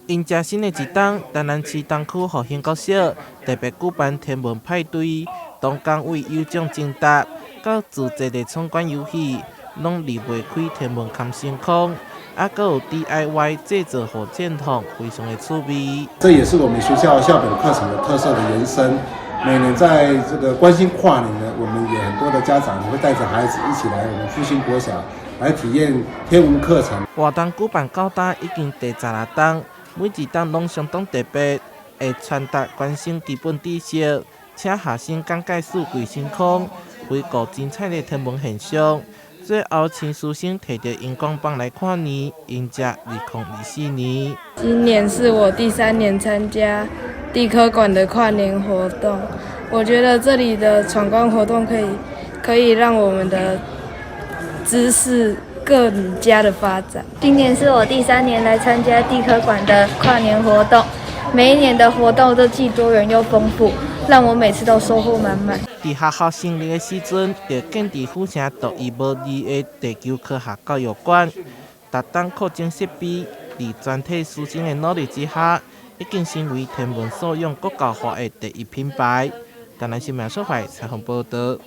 迎接新的一冬，台南市東區復興國小特別舉辦天文派對，當工為有獎徵答，佮自製的闖關遊戲，攏離袂開天文崁星空，猶閣有 DIY 製作火箭筒，非常的趣味。這也是我們學校校本課程的特色的延伸。每年在這個關心跨年呢，我們也很多的家長會帶着孩子一起來我們復興國小來體驗天文課程。活動舉辦到今已經第16冬，每一冬攏相當特別，會傳達關心基本知識，請學生講解四季星空，回顧精彩的天文現象。最後，請師生提著熒光棒來跨年，迎接2024年。今年是我第三年參加地科館的跨年活動，我覺得這裡的闖關活動可以讓我們的知識更加的發展。今年是我第三年來參加地科館的跨年活動，每一年的活動都既多元又豐富，讓我每次都收穫滿滿。佇學校成立的時陣，就建佇府城獨一無二的地球科學教育館，逐冬擴增設備，佇全體師生的努力之下，已經成為天文素養國教化的第一品牌。台南新聞小懷採訪報道。